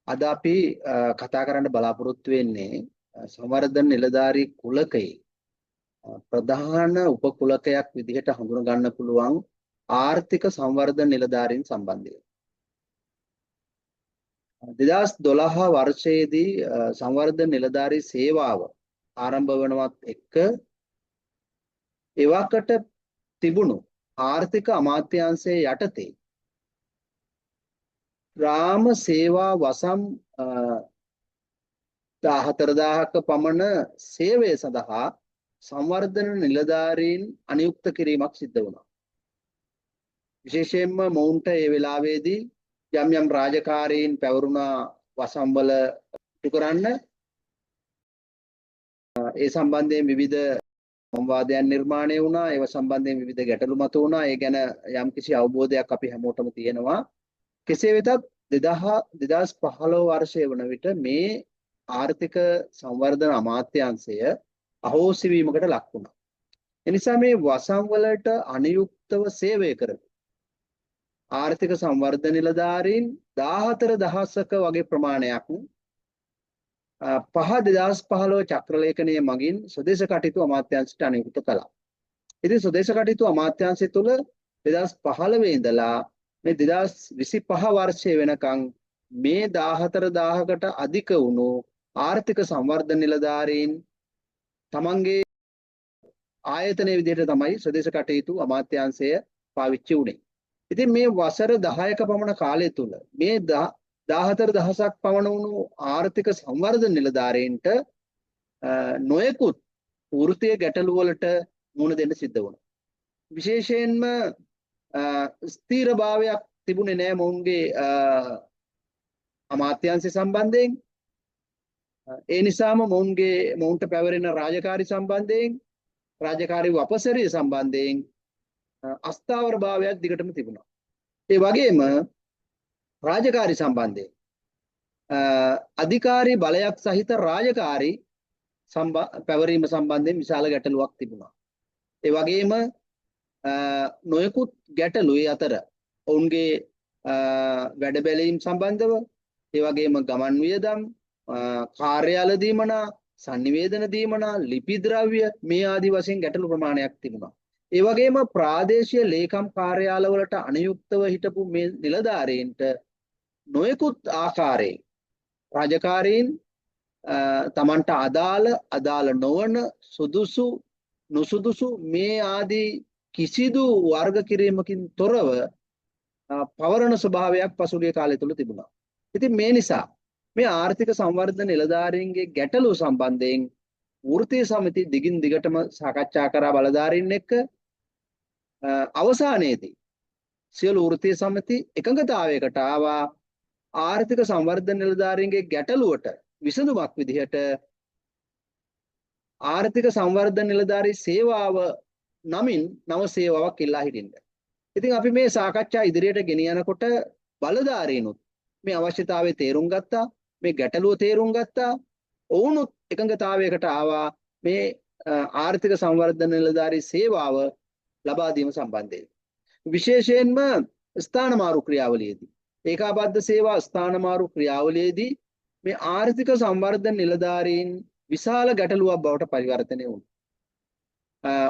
අද අපි කතා කරන්න බලාපොරොත්තු වෙන්නේ සංවර්ධන නිලධාරී කුලකයේ ප්‍රධාන උපකුලකයක් විදිහට හඳුන ගන්න පුළුවන් ආර්ථික සංවර්ධන නිලධාරීන් සම්බන්ධයෙන්. 2012 වර්ෂයේදී සංවර්ධන නිලධාරී සේවාව ආරම්භ වනවත් එක්ක එවකට තිබුණු ආර්ථික අමාත්‍යාංශයේ යටතේ ග්‍රාම සේවා වසම් 14,000ක පමණ සේවය සඳහා සංවර්ධන නිලධාරීන් අනියුක්ත කිරීමක් සිද්ධ වුණා. විශේෂයෙන්ම මොවුන්ට ඒ වෙලාවේදී යම් යම් රාජකාරීන් පැවරුණා වසම් වල ඉටු කරන්න. ඒ සම්බන්ධයෙන් විවිධ සංවාදයන් නිර්මාණය වුණා. ඒව සම්බන්ධයෙන් විවිධ ගැටලු මතුවුණා. ඒ ගැන යම්කිසි අවබෝධයක් අපි හැමෝටම තියෙනවා. කෙසේ වෙතත් 2015 වර්ෂය වන විට මේ ආර්ථික සංවර්ධන අමාත්‍යාංශය අහෝසි වීමකට ලක් වුණා. එනිසා මේ වසම් වලට අනියුක්තව සේවය කරපු ආර්ථික සංවර්ධන නිලධාරීන් 14,000ක වගේ ප්‍රමාණයක් 5/2015 චක්‍රලේඛනය මගින් ස්වදේශ කටයුතු අමාත්‍යාංශයට අනියුක්ත කළා. ඉතින් ස්වදේශ කටයුතු අමාත්‍යාංශය තුළ 2015 ඉඳලා මේ 2025 වර්ෂය වෙනකන් මේ 14,000කට අධික වුණු ආර්ථික සංවර්ධන නිලධාරීන් තමන්ගේ ආයතනයේ විදිහට තමයි ස්වදේශ කටයුතු අමාත්‍යාංශය පාවිච්චි වුණේ. ඉතින් මේ වසර 10ක පමණ කාලය තුල මේ 14,000ක් පමණ වුණු ආර්ථික සංවර්ධන නිලධාරීන්ට නොයෙකුත් වෘත්තීය ගැටලු වලට මුහුණ දෙන්න සිද්ධ වුණා. විශේෂයෙන්ම ස්ථිරභාවයක් තිබුණේ නෑ මොවුන්ගේ අමාත්‍යාංශය සම්බන්ධයෙන්. ඒ නිසාම මොවුන්ට පැවරෙන රාජකාරි සම්බන්ධයෙන්, රාජකාරි වපසරිය සම්බන්ධයෙන් අස්ථාවර භාවයක් දිගටම තිබුණා. ඒ වගේම රාජකාරි සම්බන්ධයෙන් අධිකාරී බලයක් සහිත රාජකාරි පැවරීම සම්බන්ධයෙන් විශාල ගැටලුවක් තිබුණා. ඒ වගේම නොයෙකුත් ගැටලු ඒ අතර ඔවුන්ගේ වැඩ බැලීම් සම්බන්ධව, ඒ වගේම ගමන් වියදම්, කාර්යාල දීමනා, සන්නිවේදන දීමනා, ලිපි ද්‍රව්‍ය මේ ආදි වශයෙන් ගැටලු ප්‍රමාණයක් තිබුණා. ඒ වගේම ප්‍රාදේශීය ලේකම් කාර්යාලවලට අනියුක්තව හිටපු මේ නිලධාරීන්ට නොයෙකුත් ආකාරයේ රාජකාරීන් තමන්ට අදාළ අදාළ නොවන සුදුසු නුසුදුසු මේ ආදී කිසිදු වර්ග කිරීමකින් තොරව පවරන ස්වභාවයක් පසුගිය කාලය තුල තිබුණා. ඉතින් මේ නිසා මේ ආර්ථික සංවර්ධන නිලධාරීන්ගේ ගැටලු සම්බන්ධයෙන් වෘත්තීය සමිති දිගින් දිගටම සාකච්ඡා කරා බලධාරීන් එක්ක. අවසානයේදී සියලු වෘත්තීය සමිති එකඟතාවයකට ආවා ආර්ථික සංවර්ධන නිලධාරීන්ගේ ගැටලුවට විසඳුමක් විදිහට ආර්ථික සංවර්ධන නිලධාරී සේවාව නමින් නව සේවාවක් ඉල්ලා හිටින්න. ඉතින් අපි මේ සාකච්ඡා ඉදිරියට ගෙන යනකොට බලධාරීනුත් මේ අවශ්‍යතාවය තේරුම් ගත්තා, මේ ගැටලුව තේරුම් ගත්තා, ඔවුනුත් එකඟතාවයකට ආවා මේ ආර්ථික සංවර්ධන නිලධාරී සේවාව ලබා දීම සම්බන්ධයෙන්. විශේෂයෙන්ම ස්ථාන මාරු ක්‍රියාවලියේදී, ඒකාබද්ධ සේවා ස්ථාන මාරු ක්‍රියාවලියේදී මේ ආර්ථික සංවර්ධන නිලධාරීන් විශාල ගැටලුවක් බවට පරිවර්තනය වුණා.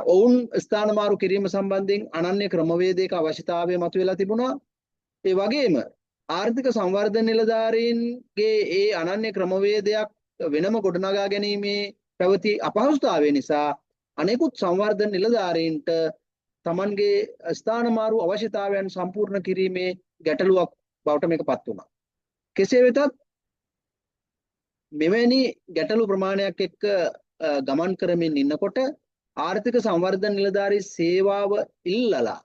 ඔවුන් ස්ථාන මාරු කිරීම සම්බන්ධයෙන් අනන්‍ය ක්‍රමවේදයක අවශ්‍යතාවය මතුවලා තිබුණා. ඒ වගේම ආර්ථික සංවර්ධන නිලධාරීන්ගේ ඒ අනන්‍ය ක්‍රමවේදයක් වෙනම ගොඩනගා ගැනීමේ පැවති අපහසුතාවය නිසා අනෙකුත් සංවර්ධන නිලධාරීන්ට තමන්ගේ ස්ථාන මාරු අවශ්‍යතාවයන් සම්පූර්ණ කිරීමේ ගැටලුවක් බවට මේක පත් වුණා. කෙසේ වෙතත් මෙවැනි ගැටලු ප්‍රමාණයක් එක්ක ගමන් කරමින් ඉන්නකොට ආර්ථික සංවර්ධන නිලධාරී සේවාව ඉල්ලලා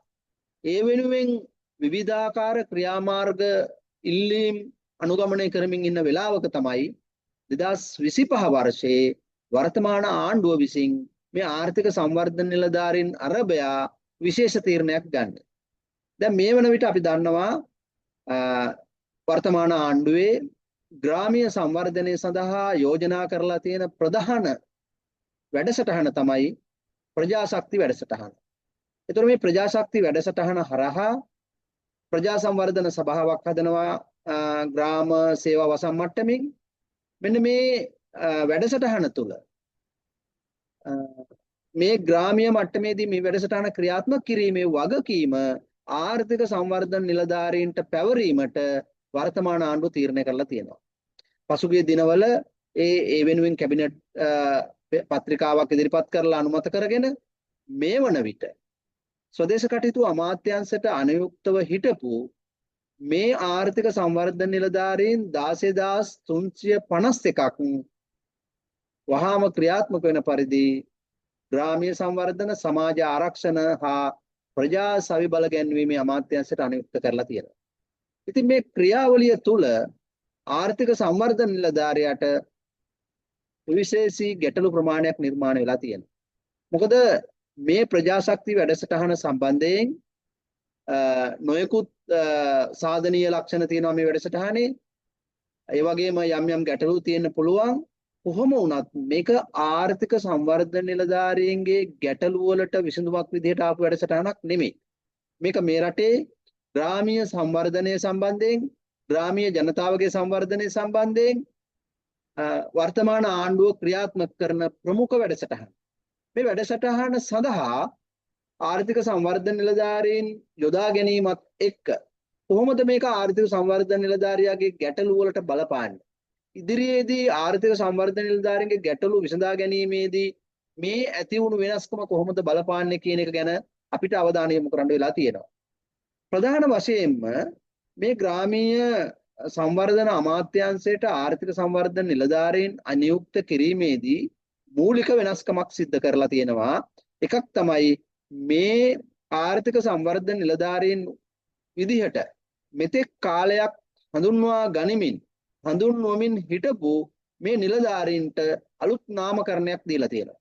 ඒ වෙනුවෙන් විවිධාකාර ක්‍රියාමාර්ග ඉල්ලීම් අනුගමනය කරමින් ඉන්න වෙලාවක තමයි 2025 වර්ෂයේ වර්තමාන ආණ්ඩුව විසින් මේ ආර්ථික සංවර්ධන නිලධාරීන් අරබයා විශේෂ තීරණයක් ගන්න. දැන් මේ වන විට අපි දන්නවා වර්තමාන ආණ්ඩුවේ ග්‍රාමීය සංවර්ධනය සඳහා යෝජනා කරලා තියෙන ප්‍රධාන වැඩසටහන තමයි ප්‍රජාශක්ති වැඩසටහන. ඒතර මේ ප්‍රජාශක්ති වැඩසටහන හරහා ප්‍රජා සංවර්ධන සභාවක් හදනවා ග්‍රාම සේවා වසම් මට්ටමින්. මෙන්න මේ වැඩසටහන තුළ මේ ග්‍රාමීය මට්ටමේදී මේ වැඩසටහන ක්‍රියාත්මක කිරීමේ වගකීම ආර්ථික සංවර්ධන නිලධාරීන්ට පැවරීමට වර්තමාන ආණ්ඩුව තීරණය කරලා තියෙනවා. පසුගිය දිනවල ඒ ඒ වෙනුවෙන් කැබිනට් පත්‍රිකාවක් ඉදිරිපත් කරලා අනුමත කරගෙන මේ වන විට ස්වදේශ කටයුතු අමාත්‍යාංශයට අනුයුක්තව හිටපු මේ ආර්ථික සංවර්ධන නිලධාරීන් 16,351ක් වහාම ක්‍රියාත්මක වෙන පරිදි ග්‍රාමීය සංවර්ධන, සමාජ ආරක්ෂණ හා ප්‍රජා සවි බල ගැන්වීමේ අමාත්‍යාංශයට අනුයුක්ත කරලා තියෙනවා. ඉතින් මේ ක්‍රියාවලිය තුළ ආර්ථික සංවර්ධන නිලධාරියාට විශේෂී ගැටලු ප්‍රමාණයක් නිර්මාණය වෙලා තියෙනවා. මොකද මේ ප්‍රජාශක්ති වැඩසටහන සම්බන්ධයෙන් නොයෙකුත් සාධනීය ලක්ෂණ තියෙනවා මේ වැඩසටහනේ. ඒ වගේම යම් යම් ගැටලු තියෙන්න පුළුවන්. කොහොම වුණත් මේක ආර්ථික සංවර්ධන නිලධාරීන්ගේ ගැටලු වලට විසඳුමක් විදිහට ආපු වැඩසටහනක් නෙමෙයි. මේක මේ රටේ ග්‍රාමීය සංවර්ධනය සම්බන්ධයෙන්, ග්‍රාමීය ජනතාවගේ සංවර්ධනය සම්බන්ධයෙන් වර්තමාන ආණ්ඩුව ක්‍රියාත්මක කරන ප්‍රමුඛ වැඩසටහන. මේ වැඩසටහන සඳහා ආර්ථික සංවර්ධන නිලධාරීන් යොදා ගැනීමත් එක්ක කොහොමද මේක ආර්ථික සංවර්ධන නිලධාරියාගේ ගැටලු වලට බලපාන්නේ? ඉදිරියේදී ආර්ථික සංවර්ධන නිලධාරීන්ගේ ගැටලු විසඳා ගැනීමේදී මේ ඇති වුණු වෙනස්කම කොහොමද බලපාන්නේ කියන එක ගැන අපිට අවධානය යොමු කරන්න වෙලා තියෙනවා. ප්‍රධාන වශයෙන්ම මේ ග්‍රාමීය සංවර්ධන අමාත්‍යාංශයට ආර්ථික සංවර්ධන නිලධාරීන් අනියුක්ත කිරීමේදී මූලික වෙනස්කමක් සිද්ධ කරලා තියෙනවා. එකක් තමයි මේ ආර්ථික සංවර්ධන නිලධාරීන් විදිහට මෙතෙක් කාලයක් හඳුන්වා ගනිමින් හඳුන්වමින් හිටපු මේ නිලධාරීන්ට අලුත් නාමකරණයක් දීලා තියෙනවා.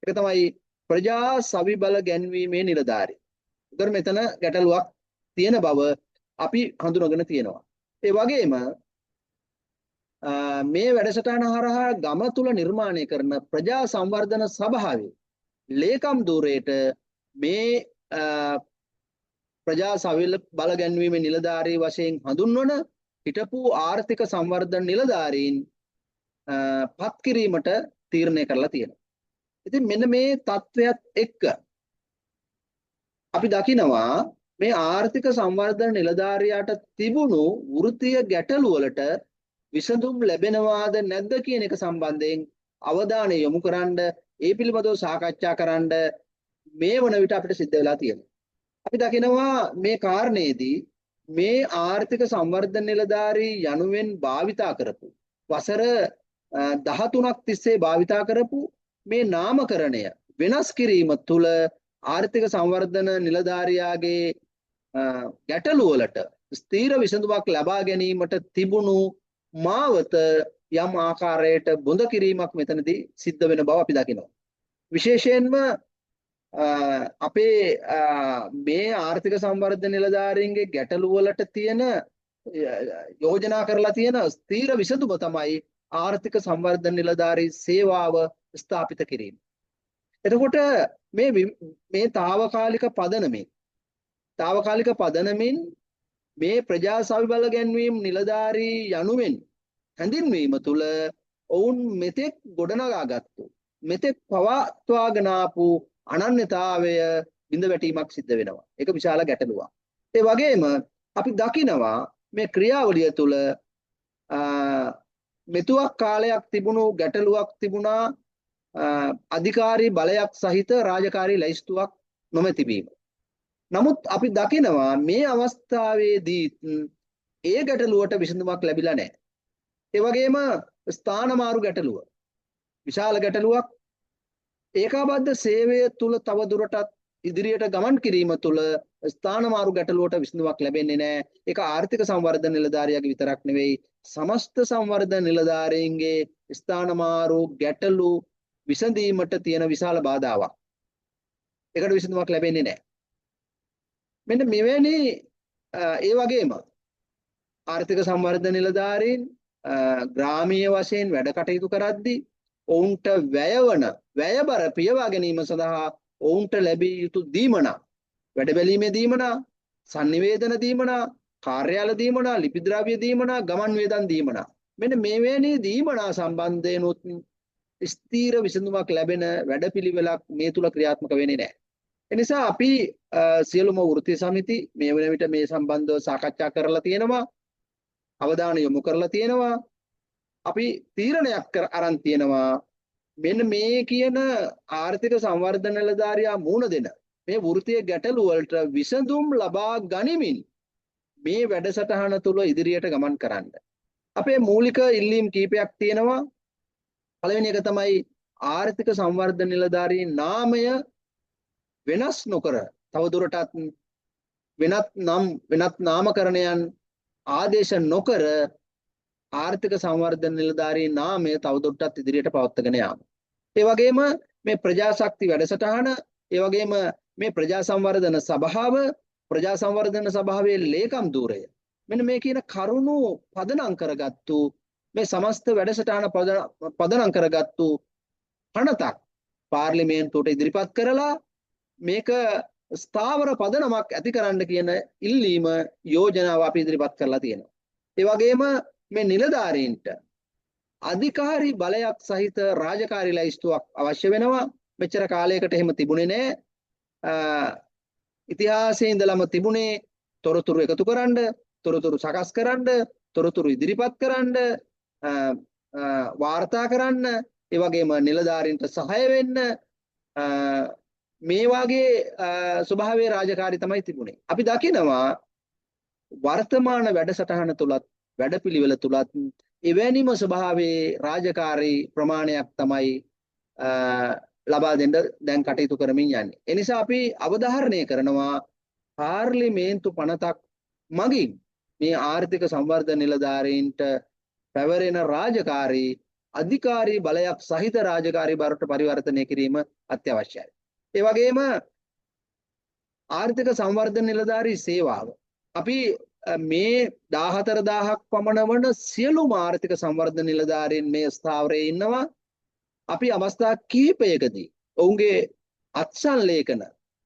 ඒක තමයි ප්‍රජා සවි බල ගැන්වීමේ නිලධාරී. ඒතර මෙතන ගැටලුවක් තියෙන බව අපි හඳුනගෙන තියෙනවා. ඒ වගේම මේ වැඩසටහන හරහා ගම තුල නිර්මාණය කරන ප්‍රජා සංවර්ධන සභාවේ ලේකම් ධූරයට මේ ප්‍රජා සවි බල ගැන්වීමේ නිලධාරී වශයෙන් හඳුන්වන හිටපු ආර්ථික සංවර්ධන නිලධාරීන් පත් කිරීමට තීරණය කරලා තියෙනවා. ඉතින් මෙන්න මේ තත්ත්වයක් එක්ක අපි දකිනවා මේ ආර්ථික සංවර්ධන නිලධාරියාට තිබුණු වෘත්තීය ගැටලු වලට විසඳුම් ලැබෙනවාද නැද්ද කියන එක සම්බන්ධයෙන් අවධානය යොමු කරන්න, ඒ පිළිබඳව සාකච්ඡා කරන්න මේ වන විට අපිට සිද්ධ වෙලා තියෙනවා. අපි දකිනවා මේ කාරණේදී මේ ආර්ථික සංවර්ධන නිලධාරී යනුවෙන් භාවිතා කරපු වසර 13ක් තිස්සේ භාවිතා කරපු මේ නාමකරණය වෙනස් කිරීම තුළ ආර්ථික සංවර්ධන නිලධාරියාගේ ගැටලු වලට ස්ථීර විසඳුමක් ලබා ගැනීමට තිබුණු මාවත යම් ආකාරයට බොඳ කිරීමක් මෙතනදී සිද්ධ වෙන බව අපි දකිනවා. විශේෂයෙන්ම අපේ මේ ආර්ථික සංවර්ධන නිලධාරීන්ගේ ගැටලු වලට තියෙන යෝජනා කරලා තියෙන ස්ථීර විසඳුම තමයි ආර්ථික සංවර්ධන නිලධාරී සේවාව ස්ථාපිත කිරීම. එතකොට මේ මේ තාවකාලික පදනමින් මේ ප්‍රජා සවි බල ගැන්වීම් නිලධාරී යනුවෙන් හැඳින්වීම තුළ ඔවුන් මෙතෙක් ගොඩනගාගත්තු, මෙතෙක් පවත්වාගෙන ආපු අනන්‍යතාවය බිඳ වැටීමක් සිද්ධ වෙනවා. ඒක විශාල ගැටලුවක්. ඒ වගේම අපි දකිනවා මේ ක්‍රියාවලිය තුළ මෙතුවක් කාලයක් තිබුණු ගැටලුවක් තිබුණා, අධිකාරී බලයක් සහිත රාජකාරී ලැයිස්තුවක් නොමැති වීම. නමුත් අපි දකිනවා මේ අවස්ථාවේදී ඒ ගැටලුවට විසඳුමක් ලැබිලා නැහැ. ඒ වගේම ස්ථාන මාරු ගැටලුව විශාල ගැටලුවක්. ඒකාබද්ධ සේවය තුල තව දුරටත් ඉදිරියට ගමන් කිරීම තුළ ස්ථාන මාරු ගැටලුවට විසඳුමක් ලැබෙන්නේ නැහැ. ඒක ආර්ථික සංවර්ධන නිලධාරියාගේ විතරක් නෙවෙයි, සමස්ත සංවර්ධන නිලධාරීන්ගේ ස්ථාන මාරු ගැටලු විසඳීමට තියෙන විශාල බාධාවක්. ඒකට විසඳුමක් ලැබෙන්නේ නැහැ. මෙන්න මෙවැනි ඒ වගේම ආර්ථික සංවර්ධන නිලධාරීන් ග්‍රාමීය වශයෙන් වැඩ කටයුතු කරද්දී ඔවුන්ට වැයවන වැයබර පියවා ගැනීම සඳහා ඔවුන්ට ලැබිය යුතු දීමනා, වැඩ බැලීමේ දීමනා, සන්නිවේදන දීමනා, කාර්යාල දීමනා, ලිපි ද්‍රව්‍ය දීමනා, ගමන් වේදන් දීමනා, මෙන්න මෙවැනි දීමනා සම්බන්ධයෙනුත් ස්ථීර විසඳුමක් ලැබෙන වැඩපිළිවෙලක් මේ තුල ක්‍රියාත්මක වෙන්නේ නැහැ. එනිසා අපි සියලුම වෘත්තීය සමිති මේ වන විට මේ සම්බන්ධව සාකච්ඡා කරලා තියෙනවා, අවධානය යොමු කරලා තියෙනවා. අපි තීරණයක් කර අරන් තියෙනවා මෙන්න මේ කියන ආර්ථික සංවර්ධන නිලධාරියා මුහුණ දෙන මේ වෘත්තීය ගැටලු වලට විසඳුම් ලබා ගනිමින් මේ වැඩසටහන තුල ඉදිරියට ගමන් කරන්න. අපේ මූලික ඉල්ලීම් කීපයක් තියෙනවා. පළවෙනි එක තමයි ආර්ථික සංවර්ධන නිලධාරී නාමය වෙනස් නොකර තවදුරටත් වෙනත් නම් වෙනත් නාමකරණයන් ආදේශ නොකර ආර්ථික සංවර්ධන නිලධාරී නාමය තවදුරටත් ඉදිරියට පවත්වාගෙන යාම. ඒ වගේම මේ ප්‍රජාශක්ති වැඩසටහන, ඒ වගේම මේ ප්‍රජා සංවර්ධන සභාව, ප්‍රජා සංවර්ධන සභාවේ ලේකම් ධූරය, මෙන්න මේ කියන කරුණු පදනම් කරගත්තු මේ සමස්ත වැඩසටහන පදනම් කරගත්තු පනතක් පාර්ලිමේන්තුවට ඉදිරිපත් කරලා මේක ස්ථාවර පදනමක් ඇති කරන්න කියන ඉල්ලීම යෝජනාව අපි ඉදිරිපත් කරලා තියෙනවා. ඒ වගේම මේ නිලධාරීන්ට අධිකාරී බලයක් සහිත රාජකාරී ලැයිස්තුවක් අවශ්‍ය වෙනවා. මෙච්චර කාලයකට එහෙම තිබුණේ නෑ. ඉතිහාසයේ ඉඳලම තිබුණේ තොරතුරු එකතු කරන්න, තොරතුරු සකස් කරන්න, තොරතුරු ඉදිරිපත් කරන්න, වාර්තා කරන්න, ඒ වගේම නිලධාරීන්ට සහාය වෙන්න, මේ වගේ ස්වභාවයේ රාජකාරී තමයි තිබුණේ. අපි දකිනවා වර්තමාන වැඩසටහන තුලත් වැඩපිළිවෙල තුලත් එවැනිම ස්වභාවයේ රාජකාරී ප්‍රමාණයක් තමයි ලබා දෙන්න දැන් කටයුතු කරමින් යන්නේ. ඒ නිසා අපි අවධාරණය කරනවා පාර්ලිමේන්තු පනතක් මගින් මේ ආර්ථික සංවර්ධන නිලධාරීන්ට පැවරෙන රාජකාරී අධිකාරී බලයක් සහිත රාජකාරී බරට පරිවර්තනය කිරීම අත්‍යවශ්‍යයි. ඒ වගේම ආර්ථික සංවර්ධන නිලධාරී සේවාව අපි මේ 14,000ක් පමණ වන සියලුම ආර්ථික සංවර්ධන නිලධාරීන් මේ ස්ථාවරයේ ඉන්නවා. අපි අවස්ථා කිහිපයකදී ඔවුන්ගේ අත්සන් ලේඛන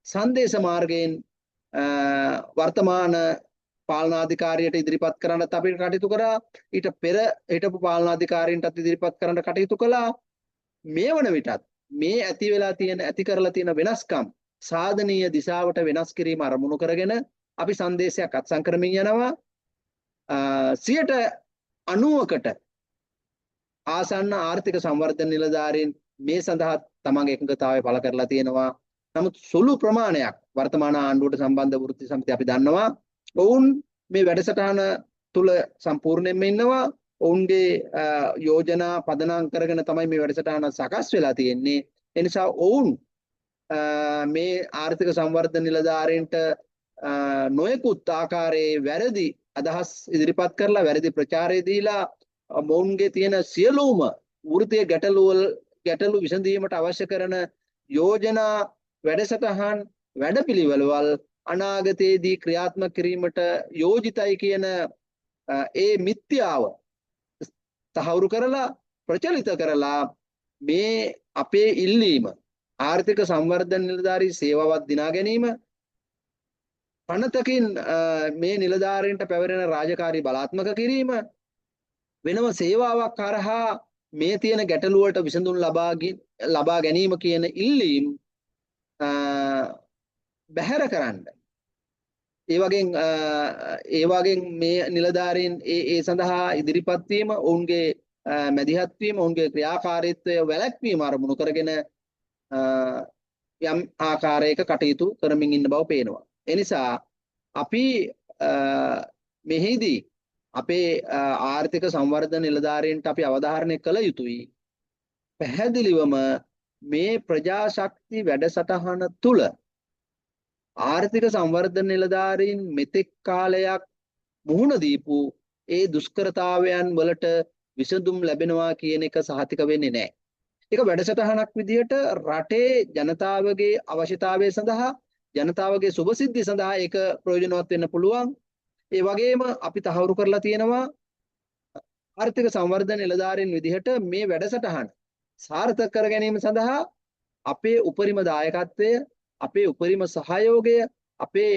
සංදේශ මාර්ගයෙන් වර්තමාන පාලනාධිකාරියට ඉදිරිපත් කරන්නත් අපි කටයුතු කරා. ඊට පෙර හිටපු පාලනාධිකාරීන්ටත් ඉදිරිපත් කරන්න කටයුතු කළා. මේ වන විටත් මේ ඇති වෙලා තියෙන ඇති කරලා තියෙන වෙනස්කම් සාධනීය දිශාවට වෙනස් කිරීම අරමුණු කරගෙන අපි සංදේශයක් අත්සන් කරමින් යනවා. 90%කට ආසන්න ආර්ථික සංවර්ධන නිලධාරීන් මේ සඳහා තමන්ගේ එකඟතාවය පළ කරලා තියෙනවා. නමුත් සුළු ප්‍රමාණයක් වර්තමාන ආණ්ඩුවට සම්බන්ධ වෘත්ති සමිති අපි දන්නවා. ඔවුන් මේ වැඩසටහන තුල සම්පූර්ණයෙන්ම ඉන්නවා. ඔවුන්ගේ යෝජනා පදනම් කරගෙන තමයි මේ වැඩසටහන සකස් වෙලා තියෙන්නේ. ඒ නිසා ඔවුන් මේ ආර්ථික සංවර්ධන නිලධාරීන්ට නොයෙකුත් ආකාරයේ වැරදි අදහස් ඉදිරිපත් කරලා වැරදි ප්‍රචාරය දීලා මොවුන්ගේ තියෙන සියලුම වෘත්තීය ගැටලු විසඳීමට අවශ්‍ය කරන යෝජනා වැඩසටහන් වැඩපිළිවෙළවල් අනාගතයේදී ක්‍රියාත්මක කිරීමට යෝජිතයි කියන ඒ මිත්‍යාව තහවුරු කරලා ප්‍රචලිත කරලා මේ අපේ ඉල්ලීම ආර්ථික සංවර්ධන නිලධාරී සේවාවක් දිනා ගැනීම, පනතකින් මේ නිලධාරීන්ට පැවරෙන රාජකාරී බලාත්මක කිරීම, වෙනම සේවාවක් හරහා මේ තියෙන ගැටලු වලට විසඳුම් ලබා ගැනීම කියන ඉල්ලීම් බැහැර කරන්න. ඒ වගේම මේ නිලධාරීන් ඒ සඳහා ඉදිරිපත් වීම, ඔවුන්ගේ මැදිහත් වීම, ඔවුන්ගේ ක්‍රියාකාරීත්වය වැළැක්වීම අරමුණු කරගෙන යම් ආකාරයක කටයුතු කරමින් ඉන්න බව පේනවා. ඒ නිසා අපි මෙහිදී අපේ ආර්ථික සංවර්ධන නිලධාරීන්ට අපි අවධාරණය කළ යුතුයි. පැහැදිලිවම මේ ප්‍රජාශක්ති වැඩසටහන තුළ ආර්ථික සංවර්ධන නිලධාරීන් මෙතෙක් කාලයක් මුහුණ දීපු ඒ දුෂ්කරතාවයන් වලට විසඳුම් ලැබෙනවා කියන එක සහතික වෙන්නේ නැහැ. ඒක වැඩසටහනක් විදිහට රටේ ජනතාවගේ අවශ්‍යතාවය සඳහා, ජනතාවගේ සුභසිද්ධිය සඳහා ඒක ප්‍රයෝජනවත් වෙන්න පුළුවන්. ඒ වගේම අපි තහවුරු කරලා තියෙනවා ආර්ථික සංවර්ධන නිලධාරීන් විදිහට මේ වැඩසටහන සාර්ථක කර ගැනීම සඳහා අපේ උපරිම දායකත්වය, අපේ උපරිම සහයෝගය, අපේ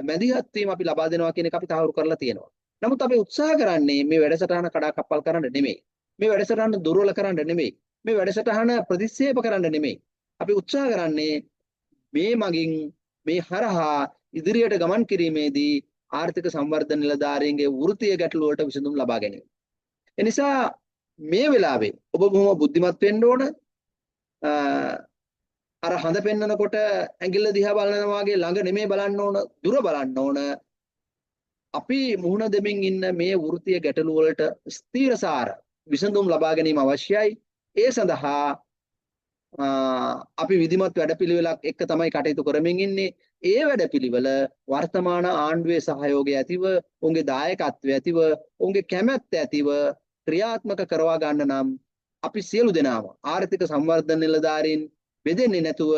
මැදිහත් වීම අපි ලබා දෙනවා කියන එක අපි තහවුරු කරලා තියෙනවා. නමුත් අපි උත්සාහ කරන්නේ මේ වැඩසටහන කඩාකප්පල් කරන්න නෙමෙයි. මේ වැඩසටහන දුර්වල කරන්න නෙමෙයි. මේ වැඩසටහන ප්‍රතික්ෂේප කරන්න නෙමෙයි. අපි උත්සාහ කරන්නේ මේ මගින්, මේ හරහා ඉදිරියට ගමන් කිරීමේදී ආර්ථික සංවර්ධන නිලධාරීන්ගේ වෘත්තීය ගැටලු වලට විසඳුම් ලබා ගැනීම. එනිසා මේ වෙලාවේ ඔබ බොහොම බුද්ධිමත් වෙන්න ඕන. අර හඳ පෙන්නකොට ඇඟිල්ල දිහා බලනවා වගේ ළඟ නෙමෙයි බලන්න ඕන, දුර බලන්න ඕන. අපි මුහුණ දෙමින් ඉන්න මේ වෘත්තීය ගැටලු වලට ස්ථිරසාර විසඳුම් ලබා ගැනීම අවශ්‍යයි. ඒ සඳහා අපි විධිමත් වැඩපිළිවෙලක් එක්ක තමයි කටයුතු කරමින් ඉන්නේ. ඒ වැඩපිළිවෙල වර්තමාන ආණ්ඩුවේ සහයෝගය ඇතිව, ඔවුන්ගේ දායකත්වය ඇතිව, ඔවුන්ගේ කැමැත්ත ඇතිව ක්‍රියාත්මක කරවා ගන්න නම් අපි සියලු දෙනාම ආර්ථික සංවර්ධන නිලධාරීන් බෙදෙන්නේ නැතුව,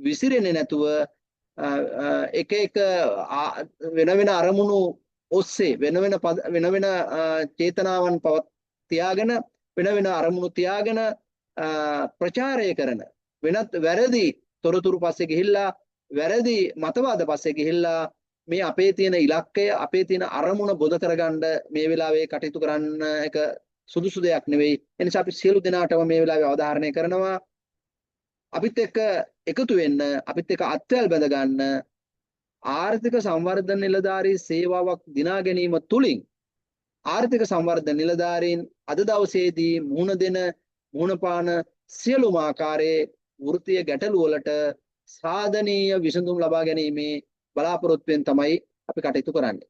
විසිරෙන්නේ නැතුව, එක එක වෙන වෙන අරමුණු ඔස්සේ වෙන වෙන වෙන වෙන චේතනාවන් පවත් තියාගෙන, වෙන වෙන අරමුණු තියාගෙන ප්‍රචාරය කරන වෙනත් වැරදි තොරතුරු පස්සේ ගිහිල්ලා, වැරදි මතවාද පස්සේ ගිහිල්ලා මේ අපේ තියෙන ඉලක්කය, අපේ තියෙන අරමුණ බොද කරගන්න මේ වෙලාවේ කටයුතු කරන්න එක සුදුසු දෙයක් නෙවෙයි. ඒ නිසා අපි සියලු දෙනාටම මේ වෙලාවේ අවධාරණය කරනවා අපිත් එක්ක එකතු වෙන්න, අපිත් එක්ක අත්වැල් බැඳ ගන්න. ආර්ථික සංවර්ධන නිලධාරී සේවාවක් දිනා ගැනීම තුලින් ආර්ථික සංවර්ධන නිලධාරීන් අද දවසේදී මුහුණ දෙන, මුහුණ පාන සියලුම ආකාරයේ වෘත්තීය ගැටලු වලට සාධනීය විසඳුම් ලබා ගැනීමේ බලාපොරොත්තුවෙන් තමයි අපි කටයුතු කරන්නේ.